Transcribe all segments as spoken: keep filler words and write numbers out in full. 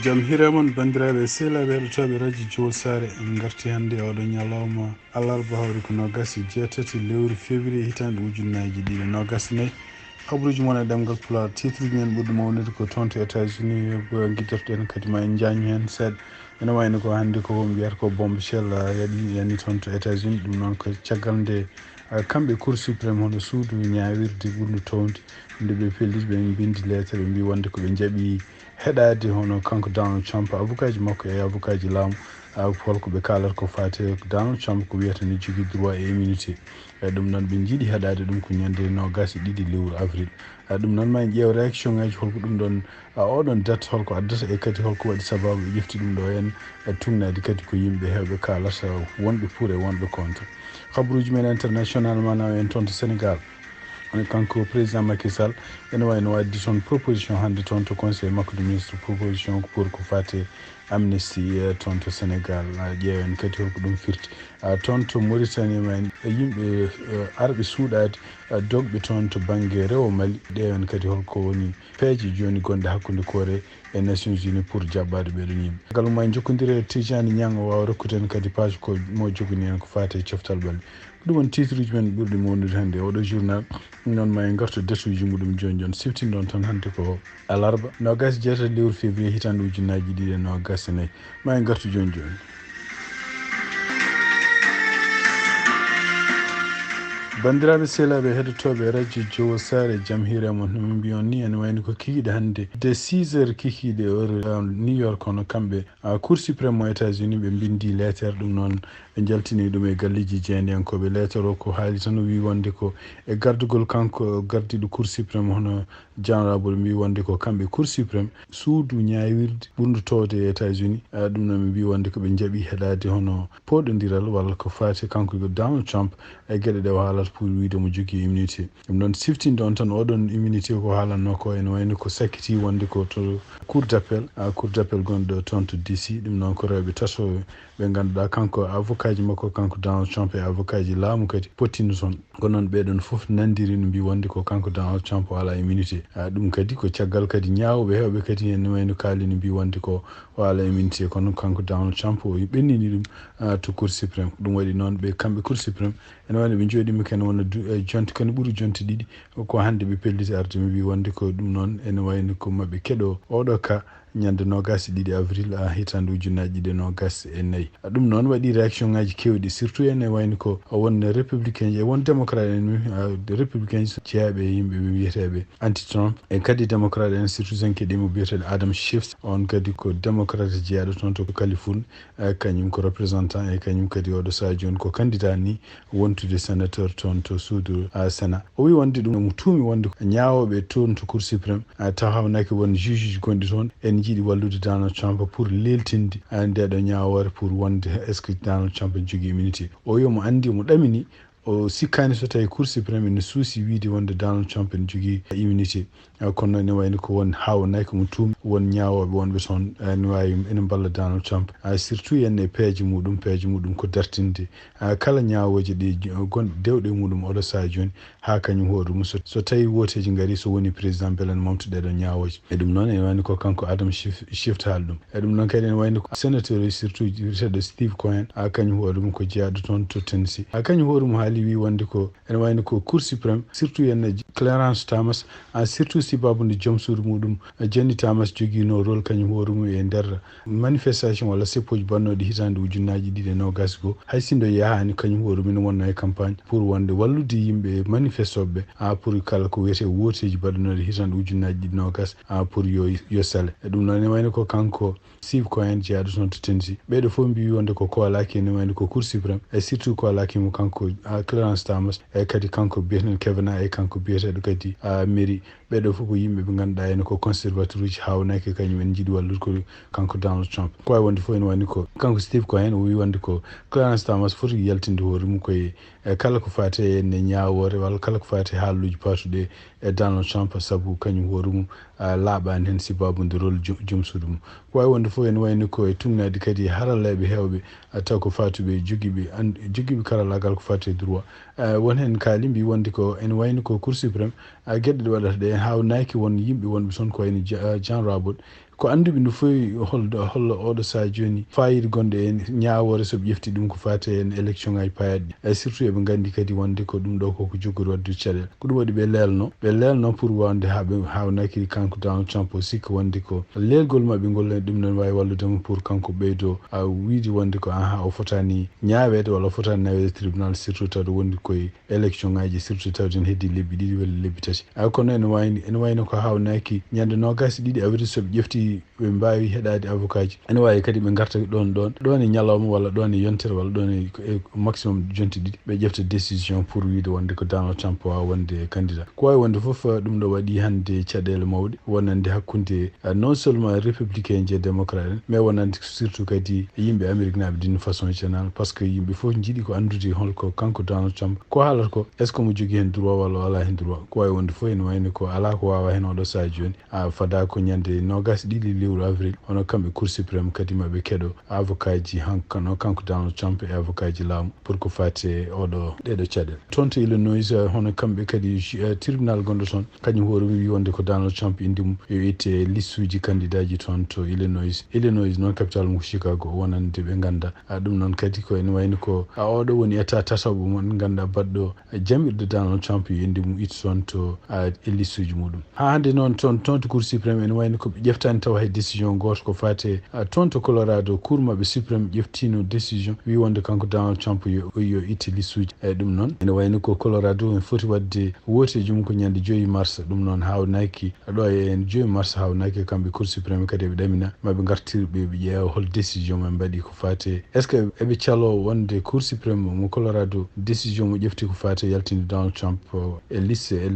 Jam hiire mon, banndiraaɓe sehilaaɓe heɗotooɓe radio Jowol Saare. En ngarti hannde e oɗo ñalawma alarba, hawri ko noogas e jeetati lewru février hitaande ujunnaji ɗiɗi e noogas e nayi. Habruuji mon e ɗemngal Pulaar, titruuji men ɓurɗi mawnude ko toon to États-Unis, ko giddorɗen kadi ma en njañu heen seeɗa. Ene wayno ko hannde ko mbiyata ko bombe shell, a, yaɗi, yani toon to États-Unis. Ɗum noon ko caggal nde, a, kamɓe Cour suprême, hono suudu ñaawirde ɓurndu toowde, nde ɓe pellit, ɓe mbindi leetar, ɓe mbi wonde ko ɓe njaɓi heɗaade hono kanko Donald Trump, avocat ji makko e avocat ji laamu, a, holko ɓe kaalata ko faati e Donald Trump ko wiyata ne jogii droit e immunité. E ɗum noon ɓe njiɗi heɗaade ɗum ko ñande noogas e ɗiɗi lewru avril. A, ɗum noon ma en ƴeew réaction ngaji, holko ɗum ɗon, a, oɗon date holko addata e kadi holko waɗi sababu ɓe ƴefti ɗum ɗo en, e tugnaade kadi ko yimɓe heewɓe kaalata, wonɓe pour e wonɓe contre. Habruuji men international ma nawa en toon to Sénégal. Kanko président Macky Sall ene wayno waddi toon proposition hannde toon to conseil makko de ministre, proposition ko pour ko faate amnesty, eh, toon to Sénégal. A, ƴeewen kadi holko ɗum firti. A, toon to Mauritanie ma en, e yimɓe, eh, arɓe suuɗaade, a, dogɓe toon to bannge rewo Mali. Ƴeewen kadi holko woni peeje jooni gonɗe hakkunde Corée e Nations Unies pour jaɓɓaade ɓeeɗon yimɓe. Caggal mum en njokkondire e Tijani Niang, o waawa rokkude en kadi page ko mo jogani en ko faati e coftal ɓalli. Ɗum woni titruuji men ɓurɗi mawnude hannde e oɗo journal. Noon ma en ngartu datuuji muɗum jooni jooni. Siftinɗon tan hannde ko alarba, noogas e jeetati lewru février hitaande ujunnaaji ɗiɗi e noogas e nayi. Ma en ngartu jooni jooni. Banndiraaɓe sehilaaɓe heɗotooɓe radio Jowol Saare, jam hiire mon. No min mbiyon ni, ene wayno ko kikiiɗe hannde, de six heures kikiiɗe heure, um, New York, hono kamɓe, a, Cour suprême mo États-Unis, ɓe mbindi leetere, ɗum noon ɓe njaltini ɗum e galleeji jeendiyankooɓe. Leetere o ko haali tan, o wi wonde ko e gardugol kanko gardiiɗo Cour suprême, hono Janrabo, ɓe mbi wonde ko kamɓe Cour suprême, suudu ñaawirde ɓurndu toowde e États-Unis. A, ɗum noon ɓe mbi wonde ko ɓe njaɓi heɗaade hono pooɗondiral walla ko faati kanko ko Donald Trump e geɗe ɗe o haalata pour wiyde mo jogii immunité. Ɗum noon siftinde on tan oɗon immunité ko haalannoo ko, ene wayno ko sakkiti wonde ko to Cour d'appel, a, Cour d'appel gonɗo toon to D C. Ɗum noon ko rewɓe tato ɓe ngannduɗaa kanko avocat ji makko, kanko Donald Trump e avocat ji laamu kadi pottino toon. Ko noon ɓeɗon fof nanndiri no mbi wonde ko kanko Donald Trump o alaa immunité. A, ɗum kadi ko caggal kadi ñaawooɓe heewɓe kadi ene wayno kaali no mbi wonde ko o alaa immunité, kono kanko Donald Trump o ɓennini ɗum, a, to Cour suprême. Ɗum waɗi noon ɓe kamɓe Cour suprême ene wayno ɓe njooɗiima kene wona du-, e jonte, kene ɓuri jonte ɗiɗi ko hannde ɓe pelliti arde. Mi mbi wonde ko ɗum noon ene wayno ko maɓɓe keɗo oɗo ka ñande noogas e ɗiɗi avril, a, hitaande ujunnaaji ɗiɗi e noogas e nayi. A, ɗum noon waɗi réaction ngaji keewɗi, surtout ene wayno ko won républicain ji e won démocrate en, a, républicain ji jeeyaɓe e yimɓe ɓe wiyeteeɓe anti Trump, e kadi démocrate en, surtout zenke ɗimo biyeteeɗo Adam Schiff, on kadi ko démocrate jeeyaɗo toon to Californie, a, kañum ko représentant e kañum kadi oɗo saha jooni ko candidat ni wontude sénateur toon to suudu, a, Sénat. O wi wonde ɗum, omo tuumi wonde ko ñaawooɓe toon to Cour suprême, a, taw hawnaaki won juge uji gonɗi toon, ene njiɗi wallude Donald Trump pour leeltinde, a, ndeɗo ñaawoore pour wonde est-ce que Donald Trump ene jogii immunité. O wi omo anndi, omo ɗamini, o sikkaani so tawi Cour suprême ene suusi wiide wonde Donald Trump ene jogii immunité. A, kono noon ene wayno ko won hawnaaki mo tuumi, won ñaawooɓe wonɓe toon, a, ene waawi ene mballa Donald Trump, a, surtout ene e peeje muɗum, peeje muɗum ko dartinde, a, kala ñaawooje ɗe j-, gonɗe dewɗe muɗum oɗo saha jooni, haa kañum hoore mum so, so tawi wooteeji ngarii, so woni président, mbele ne momta ɗeɗo ñaawooje. E ɗum noon ene wayno ko kanko Adam Schiff, Schiff haali ɗum. E ɗum noon kadi ene wayno ko sénateur e surtout biyeteeɗo Steve Cohen, a, kañum hoore mum ko jeeyaɗo toon to Tennessee. A, kañum hoore mum haali wi wonde ko ene wayno ko Cour suprême, surtout ene Clarence Thomas, a, surtout sibabude joom suudu muɗum, a, Jenny Thomas jogiino rôle kañum hoore mum e nder manifestation walla seppooji bannooɗi hitaande ujunnaaji ɗiɗi e noogas goo, hay sinno yahaani kañum hoore mum wonno e campagne pour wonde wallude yimɓe manifestooɓe, a, pour kala ko wiyetee wooteeji baɗanooɗi hitaande ujunnaaji ɗiɗi noogas, a, pour yo, yo sale. E ɗum noon ene wayno ko kanko Steve Cohen jeeyaɗo toon to Tennessee. Ɓeeɗo fof mbi wonde ko koolaaki ene wayno ko Cour suprême, e surtout koolaaki mo kanko, a, Clarence Thomas, e kadi kanko biyeteeɗo Kavanaugh, e kanko biyeteeɗo kadi, a, Mary. Ɓeeɗo fof ko yimɓe ɓe ngannduɗaa ene ko conservateur uji, hawnaaki kañum en njiɗi wallude ko kanko Donald Trump. Ko wawi wonde fof ene wayno ko kanko Steve Cohen o wi wonde ko Clarence Thomas foti yaltinde hoore mum koye, e kala ko faati e ene ñaawoore walla kala ko faati e haalluuji paatuɗi e Donald Trump, sabu kañum hoore mum, a, laaɓaani heen sibabude rôle jo-, joom suudu mum. Ko wawi wonde fof ene wayno ko e tugnaade kadi e haralleeɓe heewɓe, a, taw ko faatuɓe jogiiɓe an-, jogiiɓe karallaagal ko faati e droit. A, won heen kaali mbi wonde ko ene wayno ko Cour suprême, a, geɗe ɗe waɗata ɗe hawnaaki won yimɓe wonɓe toon ko wayno Ja-, John Roberts, Ko annduɓe ndu fof holdo holla oɗo saha jooni fayida gonɗo e ñaawoore, so ɓe ƴefti ɗum ko faati e élection ngaji payaaɗi, e surtout eɓe nganndi kadi wonde ko ɗum ɗo koko jogori waɗde caɗeele. Ko ɗum waɗi ɓe leelno ɓe leelno pour wonde ha ɓe hawnaki kanko Donald Trump o sikka wonde ko leelgol maɓɓe ngol, ɗum noon wawi wallude mo pour kanko ɓeydo a wiide wonde ko aha o fotani ñaaweede walla o fotani naweede tribunal, surtout tawde wondi koye élection ngaji, surtout tawde ne heddi lebbi ɗiɗi walla lebbi tati. Ay kono ene wayni ene wayno ko hawnaki ñande nogas e ɗiɗi avril, so ɓe ƴefti ɓe mbawi heɗade avocat ji, ene wawi kadi ɓe garta ɗon ɗon ɗon e ñalawma walla ɗon e yontere walla ɗon e maximum jonte ɗiɗi ɓe ƴefta décision pour wiide wonde ko Donald Trump wawa wonde candidat. Ko wawi wonde foof, ɗum ɗo waɗi hande caɗele mawɗe wonande hakkude non seulement républicain ji e démocrate en, mais wonande surtout kadi yimɓe amérique naɓe d'une façon générale, parce que yimɓe foof jiiɗi ko andude holko kanko Donald Trump ko haalata ko, est ce que omo jogui hen droit walla o ala hen droit. Ko wawi wonde foof ene wayno ko ala ko wawa hen oɗo saha joni, a fada ko ñande nogas ɗiɗi lewru avril, hono kamɓe cour suprême kadi maɓe keɗo avocat ji han kano kanko Donald Trump e avocat ji laamu pour ko fati e oɗo ɗeɗo caɗel. Toon to Illinois, hono kamɓe kadi tribunal gonɗo toon, kañum hoore mum wi wonde ko Donald Trump indi mum yo itte e lissuji candidat ji toon to Illinois. Illinois noon capital mum ko Chicago, wonande ɓe ganda a ɗum noon kadi ko ene wayno ko a oɗo woni état tataɓo mon ganda baɗɗo jamirɗo Donald Trump yo indi mum itto toon to a e lissuji muɗum. Ha hande noon toon toon to cour suprême ene wayno ko ɓe ƴeftani taw hay décision goto ko fati a toon to Colorado, cour maɓɓe suprême ƴeftino décision wi wonde kanko Donald Trump yo yo itte lissuji. Eyyi ɗum noon ene wayno ko Colorado en foti wadde woteji mum ko ñande joyi mars, ɗum noon hawnaki ɗo e joyi mars hawnaki kamɓe cour suprême kadi eɓe ɗamina maɓe gartir ɓe ɓe ƴeewa hol décision maɓe mbaɗi ko fati est ce que eɓe calo wonde cour suprême mo Colorado décision mo ƴefti ko fati yaltinde Donald Trump e liste e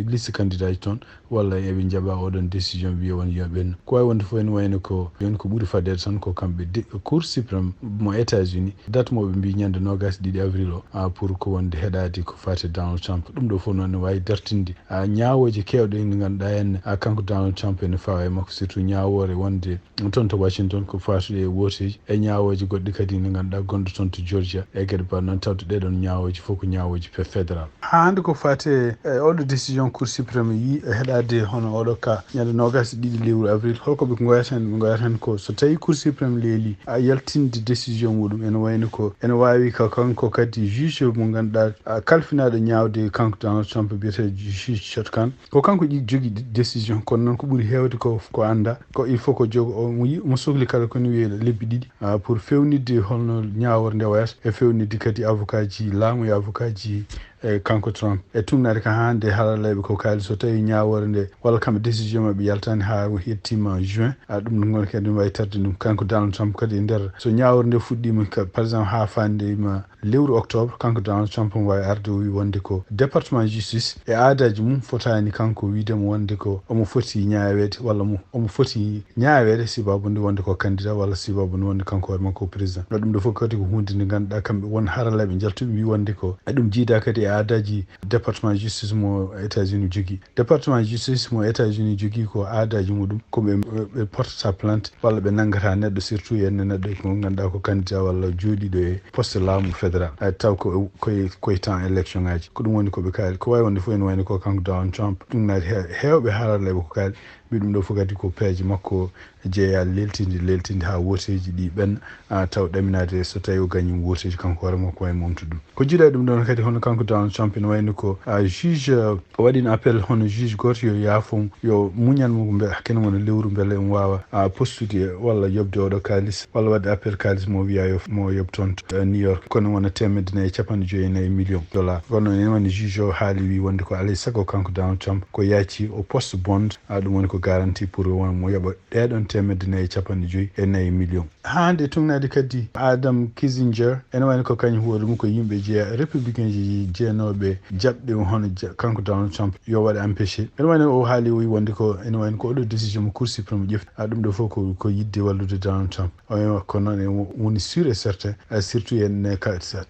liste candidat ji toon, walla eɓe jaɓa oɗon décision wiya won yo ɓennu. Ko wawi wonde fof ene wayno ko joni ko ɓuuri fadede tan ko kamɓe cour suprême mo États-Unis, date moɓe mbi ñande nogas ɗiɗi avril o a pour ko wonde heɗade ko fati Donald Trump. Ɗum ɗo fof noon ne wawi dartinde a ñawoje kewɗe ɗe ganduɗa henne a kanko Donald Trump ene fawa e makko, surtout ñawore wonde toon to Washington ko fatude e woteji e ñawoje goɗɗe kadi ne ganduɗa gonɗo toon to Georgia e gueɗe ba noon, tawde ɗeɗon ñawoje fof ko ñawoje fédéral. Ha hande ko fati e oɗo décision cour suprême yi e heɗade hono oɗo ka ñande nogas e ɗiɗi lewru avril, holko ɓe goyata hen? Ɓe goyata hen ko so tawi cour suprême leeli a yaltinde décision muɗum ene wayno ko ene wawi ka kanko kadi juge mo ganduɗa kalfinaɗo ñawde kanko Donald Trump biyeteɗo juge Shotkan. Ko kanko jogui décision, kono noon ko ɓuuri hewde ko ko anda ko il faut ko jogo omo sohli kala koni wiye lebbi ɗiɗi pour fewnitde holno ñawore nde wayata e fewnitde kadi avocat ji laamu e avocat ji e kanko Trump e tugnaade ka hande halalayɓe ko kaali so tawi ñawore nde walla kamɓe décision maɓɓe yaltani ha yettima juin. A ɗum ɗum woni kadi wawi tarde ɗum kanko Donald Trump kadi e nder so ñawore nde fuɗɗima par exemple ha fandima lewru octobre, kanko Donald Trump omo wawi arde o wi wonde ko département justice e aadaji mum fotani kanko wiidemo wonde ko omo foti ñaweede walla mo omo foti ñaweede sibabu nde wonde ko candidat walla sibabu nde wonde kanko hoore makko ko président. Ɗum ɗo fof kadi ko hunde nde ganduɗa kamɓe won haralleɓe jaltuɓe mbi wonde ko e ɗum jiida kadi e aadaji département justice mo États-Unis jogui. Département justice mo États-Unis jogui ko aadaji muɗum ko ɓe ɓe portata plainte walla ɓe nanngata neɗɗo, surtout henne neɗɗo mo ngannduɗaa ko candidat walla jooɗiiɗo e poste laamu fédéral, taw ko koye koye temps élection ngaji. Ko ɗum woni ko ɓe kaali. Ko wawi wonde fof ene wayno ko kanko Donald Trump ɗum naati he- hewɓe haralleɓe ko kaali. Mbi ɗum ɗo fof kadi ko peeje makko jeeya leltinde leltinde ha woteji ɗi ɓenna, taw ɗaminade so tawi o gañi woteji kanko hoore makko wawi momtude ɗum. Ko jiiɗa e ɗum ɗon kadi hono kanko Donald Trump ene wayno ko juge o waɗino appel hono juge goto yo yaafo mo yo muñan mo kene wona lewru beele omo wawa postude walla yoɓde oɗo kalis walla waɗde appel kalis mo wiya yo mo yoɓ toon to New York kono wona temedde nayi e capanɗe joyi e nayi million dollar. Kono ene wayno juge o haali wi wonde ko alay saago kanko Donald Trump ko yaaci o poste bond, a ɗum woni ko garanti pour won mo yoɓa ɗeɗon temedde nayi e capanɗe joyi e nayi million. Hande tugnaade kadi Adam Kinzinger ene wayno ko kañum hoore mum ko yimɓe jeeya républicain ji jeenooɓe jaɓɓe hono kanko Donald Trump yo waɗe empêché. Ene wayno o haali o wi wonde ko ene wayno ko oɗo décision mo cour suprême ƴefti a ɗum ɗo fof ko ko yidde wallude Donald Trump. Oyo ko noon e woni sûr et certain, surtout en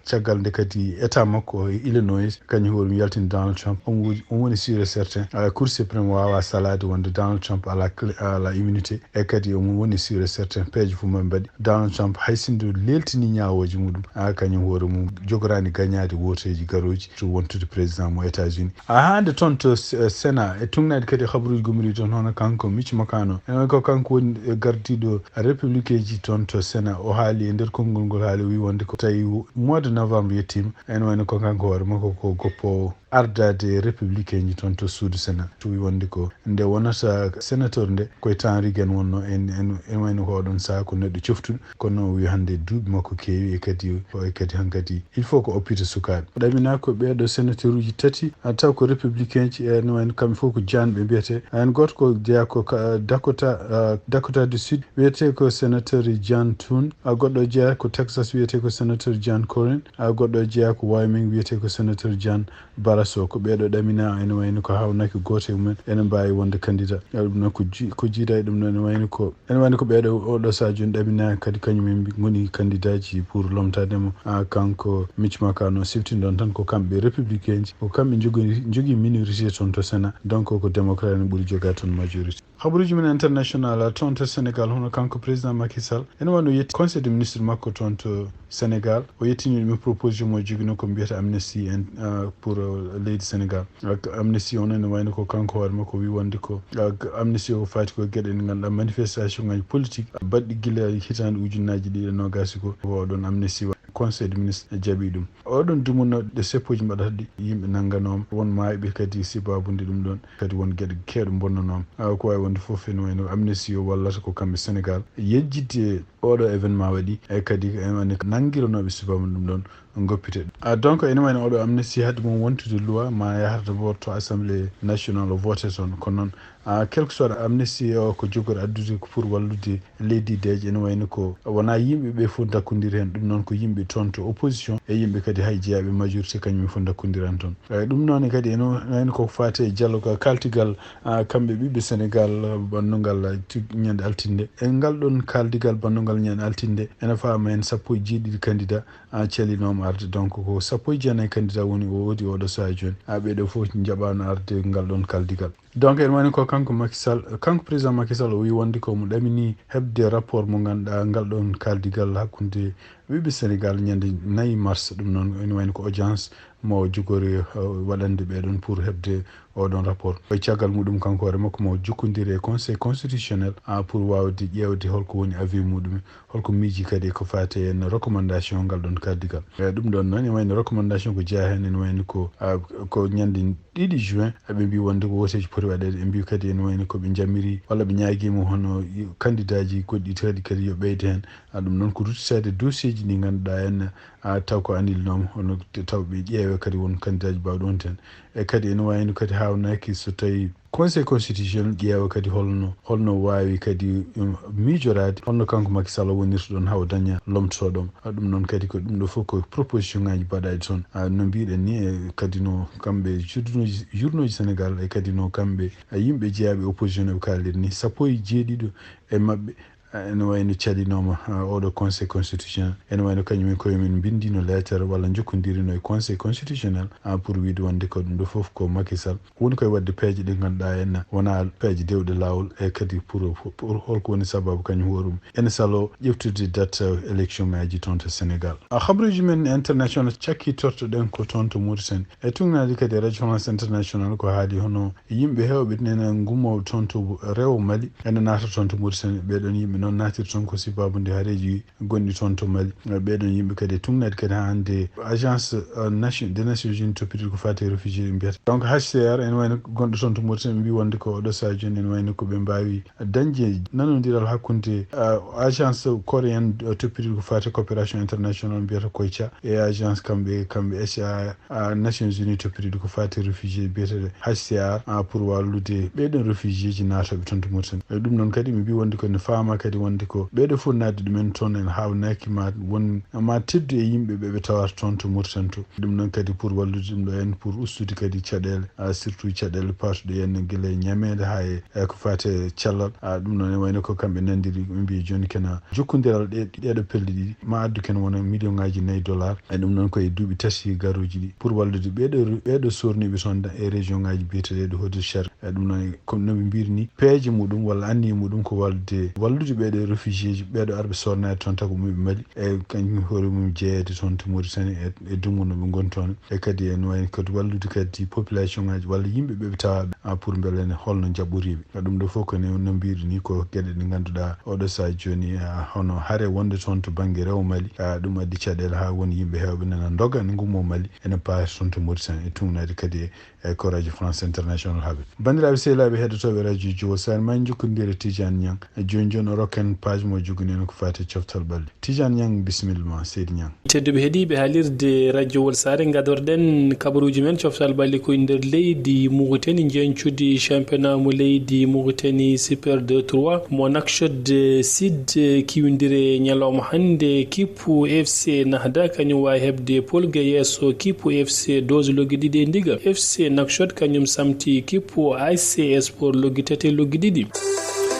caggal nde kadi état makko o e Illinois kañum hoore mum yaltini Donald Trump omo woni sûr et certain cour suprême wawa salade wonde Donald Trump ala clé- ala immunité, e kadi omo woni sûr et certain peeje fof maɓe mbaɗi. Donald Trump hay sinno leeltini ñaawooje muɗum, a kañum hoore mum jogoraani gañaade wooteeji garooji to wontude président mo États-Unis. A hannde toon to S- Sénat e tugnaade kadi habaruuji gomriiɗi toon, hono kanko Mitch McConnell, enen ko kanko woni e gardiiɗo républicain ji toon to Sénat. O haali e nder konngol ngol, haali o wi wonde ko tawi mois de novembre yettiima, ene wayno ko kanko hoore makko ko goppoowo ardaade républicain ji toon to suudu Sénat. To wi wonde ko nde wonata sénateur nde koye temps Reagan wonno, en en en wayno ko oɗon saha ko neɗɗo coftuɗo, kono o wi hannde duuɓi makko keewi e kadi e kadi hankadi il faut ko oppita sukaaɓe. Ɗamina ko ɓeeɗo sénateur uji tati, a taw ko républicain ji, en wayno kamɓe fof ko John ɓe mbiyete. En gooto ko jeya ko ka- Dakota, ah, Dakota du Sud, wiyete ko sénateur John Thune, a goɗɗo jeya ko Texas wiyete ko sénateur John Cornyn, a goɗɗo jeya ko Wyoming wiyete ko sénateur John Barrasso. Ko ɓeeɗo ɗamina, ene wayno ko hawnaki gooto e mumen ene mbaawi wonde candidat. Ɗum noon ko ji- ko jiida e ɗum noon ene wayno ko ene wayno ko ɓeeɗo oɗo saha jooni ɗamina kadi kañum en mbi- ngoni candidat ji pour lomtaade mo. A kanko Mitch McConnell siftinɗon tan ko kamɓe républicain ji, ko kamɓe jogori jogii minorité toon to Sénat, donc ko démocrate en ɓuri jogaade toon majorité. Habaruuji men international, toon to Sénégal, hono kanko président Macky Sall, ene wano yetti conseil de ministre makko toon to Sénégal, o yettini ɗum e proposition mo joginoo ko mbiyata amnesty en, ah, pour, ah, leydi Sénégal. Ak amnesty on ene wayno ko kanko hoore makko wi wonde ko, ah, amnesty o faati ko geɗe ɗe ngannduɗaa manifestation ngaji politique baɗɗi gila hitaande ujunnaaji ɗiɗi e noogaas ko oɗon amnesty wa- conseil de ministre jaɓi ɗum. Oɗon dumunno ɗe seppoji mbaɗata ɗi yimɓe nannganooma, won maayɓe kadi sibabude ɗum ɗon, kadi won geɗe keewɗe mbonnanooma. Ah, ko waawi wonde fof ene wayno amnesty o wallata ko kamɓe Sénégal yejjitde oɗo événement waɗi, e kadi ene wayno nanngiranooɓe sibabude ɗum ɗon goppite. Ah, donc ene wayno oɗo amnesty haade mum wontude loi ma yahata d'abord to assemblée nationale o vote toon, kono noon, ah, quel que soit amnesty o ko jogori addude ko pour wallude leydi deeƴe, ene wayno ko wonaa yimɓe ɓe fof ndakkondiri heen. Ɗum noon ko yimɓe toon to opposition e yimɓe kadi hay jeyaaɓe majorité kañum fof ndakkondiri heen toon. Eyi, ɗum noon kadi ene wayno ko faati e dialogue kaaltigal, ah, kamɓe ɓiɓɓe Sénégal, ah, bannungal, ah, ti- ñande altinde. E ngal ɗon kaaldigal bannungal ñande altinde ene faama heen sappo e jeeɗiɗi candidat, ah, calinooma arde. Donc ko sappo e jeenayi candidat woni o woodi oɗo saha jooni. Ah, ɓeeɗo fof njaɓaano arde ngal ɗon kaaldigal. Donc ene wayno ko kanko Macky Sall, kanko président Macky Sall o wi wonde ko mo ɗamini heɓde rapport mo ngannduɗaa ngal ɗon kaaldigal hakkunde ɓiɓɓe Sénégal ñande nayi mars. Ɗum noon ene wayno ko audience mo jogori, uh, waɗande ɓeɗon pour heɓde oɗon rapport. E caggal muɗum kanko hoore makko mo jokkondiri e conseil constitutionnel, ah, pour wawde ƴeewde holko woni avis muɗum, holko miiji kadi ko faati e recommandation ngal ɗon kaaldigal. E ɗum ɗon noon ene wayno recommandation ko jeyaa heen ene wayno ko, ah, ko ñande ɗiɗi juin, eɓe mbi wonde ko wooteeji poti waɗeede. Ɓe mbi kadi ene wayno ko ɓe jamiri walla ɓe ñaagiima hono candidat ji goɗɗi kadi kadi yo ɓeyde heen. Ah, ɗum noon ko ruttitaade dossier ji ɗi ngannduɗaa en, ah, taw ko annulinooma, hono te- taw ɓe ƴeewe kadi won candidat ji baawɗi wonde heen. E kadi ene wayno kadi haawnaki so tawi conseil constitutionnel ƴeewa kadi holno holno waawi kadi, um, miijoraade holno kanko Macky Sall wonirta ɗon haa o daña lomtotooɗo mo. Ah, ɗum noon kadi ko ɗum ɗo fof ko proposition ngaji mbaɗaaɗi toon. Ah, no mbiɗen ni, e kadi no kamɓe journaux journaux ji Sénégal e kadi no kamɓe, ah, yimɓe jeyaaɓe opposition ɓe kaaliri ni, sappo e jeeɗiɗo e maɓɓe, ah, ene wayno calinooma, ah, oɗo conseil constitutionnel. Ene wayno kañum en koye men mbinndino lettre walla njokkondirino e conseil constitutionnel, ah, pour wiide wonde ko ɗum ɗo fof ko Macky Sall woni koye waɗde peeje ɗe ngannduɗaa en wonaa peeje dewɗe laawol, e kadi pour, pour holko woni sababu kañum hoore mum ene salo ƴeftude date, ah, élection ngaji toon to Sénégal. Ah, habaruuji men international cakkitortoɗen ko toon to Mauritanie. E tugnaade kadi Radio France International ko haali hono yimɓe heewɓe nena ngumooɓe toon to rewo Mali ene naata toon to Mauritanie. Ɓeɗon yimɓe noon naatiri toon ko sibabude hareeji gonɗi toon to Mali. Ɓeɗon yimɓe kadi e tugnaade kadi haa hannde agence, uh, nation, des Nations Unies toppitiiɗo ko faati e réfugié ɓe mbiyata. Donc H C R ene wayno gonɗo toon to Mauritanie ɓe mbi wonde ko oɗo saha jooni ene wayno ko ɓe mbaawi dañde nanondiral hakkunde, uh, agence coréenne, uh, toppitiiɗo ko faati e coopération internationale mbiyata koyca e agence kamɓe kamɓe H A, uh, Nations Unies toppitiiɗo ko faati e réfugié biyeteeɗo H C R, uh, pour wallude ɓeɗon réfugié ji naatooɓe toon to Mauritanie. E ɗum noon kadi mi mbi wonde ko ne faama kadi wonde ko ɓeɗo fof naatde ɗumen toon en haawnaki ma won ma teddu e yimɓe ɓe ɓe tawata toon to Mauritanie to. Ɗum noon kadi pour wallude ɗum ɗo en pour ustude kadi caɗeele, ah, surtout caɗeele patuɗe en gila e ñameede haa e, e ko faati e cellal. Ah, ɗum noon ene wayno ko kamɓe nanndiri ɓe mbi jooni kena jokkondiral ɗe ɗeɗo pelle ɗiɗi ma addu ken wona million ngaji nayi dollar. E ɗum noon ko e duuɓi tati garooji ɗi pour wallude ɓeɗo ɓeɗo sorniɓe toon e région ngaji biyeteɗeɗo Hoodisou Charit. E ɗum noon, comme no ɓe mbiri ni, peeje muɗum walla anniye muɗum ko wallude, wallude ɓeeɗo réfugiéji, ɓeeɗo arɓe sodanaade toon tago muɓe Mali, e kañum hoore mum jeyeede toon to Mauritanie e, e dumunna ɓe ngoni toon. E kadi ene wayi kadi wallude kadi population ngaji walla yimɓe ɓe ɓe tawa, ah, pour mbele ne holno jaɓɓoriɓe. Ah, ɗum ɗo fof ko ne no mbiri ni ko geɗe ɗe ngannduɗaa oɗo sahaa jooni, ah, hono hare wonde toon to bannge rewo Mali, ah, ɗum addi caɗeele haa woni yimɓe heewɓe nana ndoga ne ngummo Mali ene paari toon to Mauritanie e tumnaade kadi e, e ko Radio France International haaɓe. Banndiraaɓe sehilaaɓe heɗotooɓe radio Jowol Saare, ma en njokkondire Tidiane Niang. E jooni jooni o rokken page mo jogani en ko faati e coftal ɓalli. Tidiane Niang, bisimilla ma, seydi Niang. Tedduɓe heɗiiɓe haalirde radio Wol Saare, gadorɗen kabaruuji men coftal ɓalli ko e nder leydi Mauritanie, njeñcudi championnat mo leydi Mauritanie Super deux trois mo Nouakchott Sud, kiwindire ñalawma hannde kippu F C Nahda kañum waawi heɓde polge yeeso kippu F C Dose loggi ɗiɗi e ndiga. F C Nouakchott kañum samti kippu A S C Sport loggi tati e loggi ɗiɗi.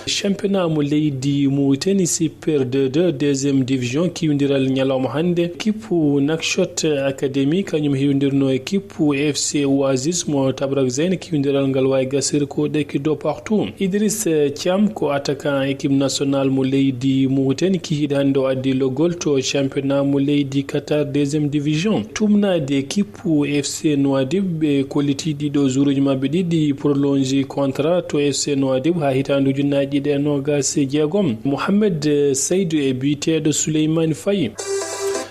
Championnat mo leydi Mauritanie Super deux deux deuxième division kiwindiral ñalawma hannde. Kippu Nouakchott Academy kañum heewindirno e kippu F C Oasis mo Tabrak Zeine, kiwindiral ngal waawi gasir ko ɗekki do partout. Idriss Thiam ko attaquant équipe nationale mo leydi Mauritanie kihiiɗo hannde o addi logol to championnat mo leydi Qatar deuxième division. Tumnaade kippu F C Nouadhib ɓe kolliti ɗiɗo joueuruuji maɓɓe ɗiɗi prolongé contrat to F C Nouadhib haa hitaande ujunnaaji ɗiɗi e noogaas e jeegom. Mohamed Seydou e biyeteeɗo Souleymane Faye.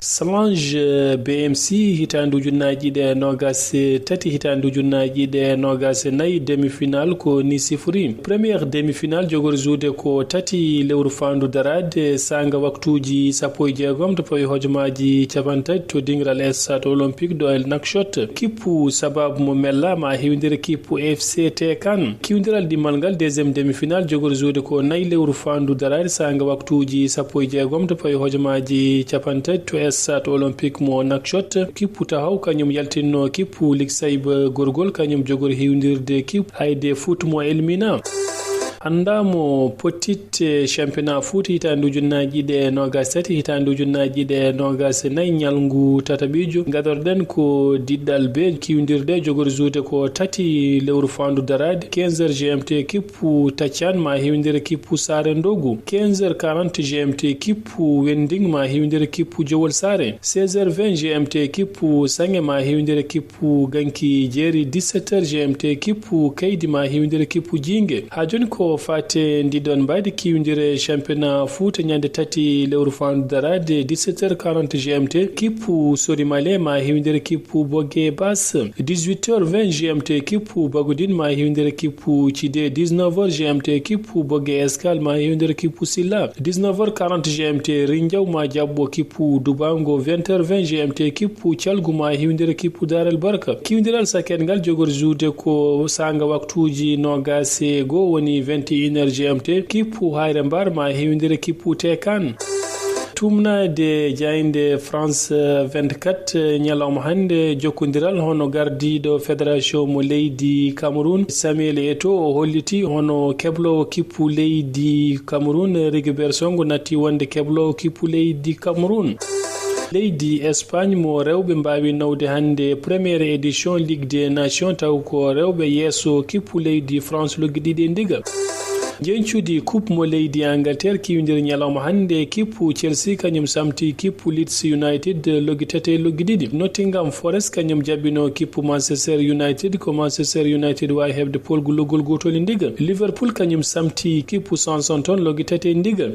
Salange B M C hitaande ujunnaaji ɗiɗi e noogaas e tati, hitaande ujunnaaji ɗiɗi e noogaas e nayi, demi-finale ko ni sifori. Première demi-finale jogori jouer ko tati lewru faandu daraade saanga waktuuji sappo e jeegom to pawi hojomaaji capanɗe tati to dingiral Stade Olympique de Nouakchott. Kippu Sababu mo Mella ma hewindire kippu F C Tekan. Kiwindiral ɗimmal ngal deuxième demi-finale jogori jouer ko nayi lewru faandu daraade saanga waktuuji sappo e jeegom to pawi hojomaaji capanɗe tati to Stade Olympique mo Nouakchott. Kippu Tahaw kañum yaltinno kippu Ligue Saïba Gorgol kañum jogori hewindirde kippu Haydé Foot mo Elmina. Anndaamo Petit, eh, championnat foot hitaande ujunnaaji ɗiɗi e noogaas e tati, hitaande ujunnaaji ɗiɗi e noogaas e nayi, ñalngu tataɓiijo. Gadorɗen ko diɗɗal be kiwindirde jogori jouer ko tati lewru faandu daraade. Quinze heures G M T kippu Tacaan ma hewindire kippu Saare Ndogu. Quinze heures quarante G M T kippu Wending ma hewindire kippu Jowol Saare. Seize heures vingt G M T kippu Saŋe ma hewindire kippu Ganki Jeeri. Dix-sept heures G M T kippu Kaydi ma hewindire kippu Jiinge. Haa jooni ko faate ndiɗon mbaydi kiwindire championnat foot ñande tati lewru faandu daraade. Dix-sept heures quarante G M T kippu Sorimale ma hewindire kippu Boge Bas. Dix-huit heures vingt G M T kippu Bagudin ma hewindire kippu Cide. Dix-neuf heures G M T kippu Boge Escale ma hewindire kippu Silla. Dix-neuf heures quarante G M T Rinjaw ma jaɓɓo kippu Dubango. Vingt heures vingt G M T kippu Calgu ma hewindire kippu Daarel Barka. Kiwindiral saket ngal jogori jouer ko saanga waktuuji noogaas e goo woni vingt et une heures G M T. Kippu Hayre Mbar ma hewindire kippu Tekan. Tumnaade jaaynde France vingt-quatre, eh, ñalawma hannde, jokkondiral hono gardiiɗo fédération mo leydi Cameroun, Samuel Eto'o, o holliti hono kebloowo kippu leydi Cameroun, Rigobert Song, natti wonde kebloowo kippu leydi Cameroun. Leydi Espagne mo rewɓe mbaawi nawde hannde première édition Ligue des Nations, taw ko rewɓe yeeso kippu leydi France loggi ɗiɗi e ndiga. Njeñcudi coupe mo leydi Angleterre kiwindiri ñalawma hannde, kippu Chelsea kañum samti kippu Leeds United loggi tati e loggi ɗiɗi. Nottingham Forest kañum jaɓɓino kippu Manchester United, ko Manchester United waawi heɓde polgu loggol gootol e ndiga. Liverpool kañum samti kippu Southampton loggi tati e ndiga.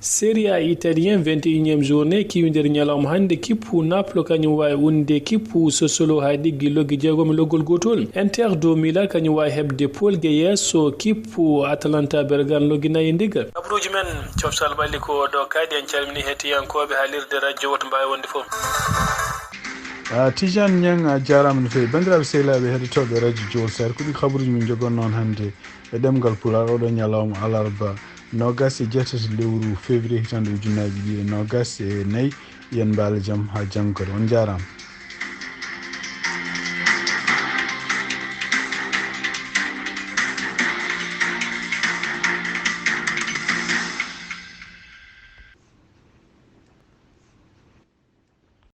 Serie A italien, vingt et unième journée, kiwindiri ñalawma hannde, kippu Naples kañum waawi unde kippu Sassuolo haa ɗiggi loggi jeegom e loggol gootol. Inter de Milan kañum waawi heɓde polge yeeso kippu Atalanta Bergame loggi nayi e ndiga. Kabaruuji men coftal ɓalli ko ɗo kadi, en calmini heɗiyankooɓe haalirde radio woto mbaawi wonde fof. Ah, Tijane Niang, a jaaraama no feewi. Banndiraaɓe sehilaaɓe heɗotooɓe radio Jowol Saare, ko ɗi kabaruuji min njogonno on hannde e ɗemngal Pulaar, oɗo ñalawma alarba noogaas e jeetati lewru février hitaande ujunnaaji ɗiɗi e noogaas e nayi. Yen mbaale jam haa janngo kadi. On njaaraama.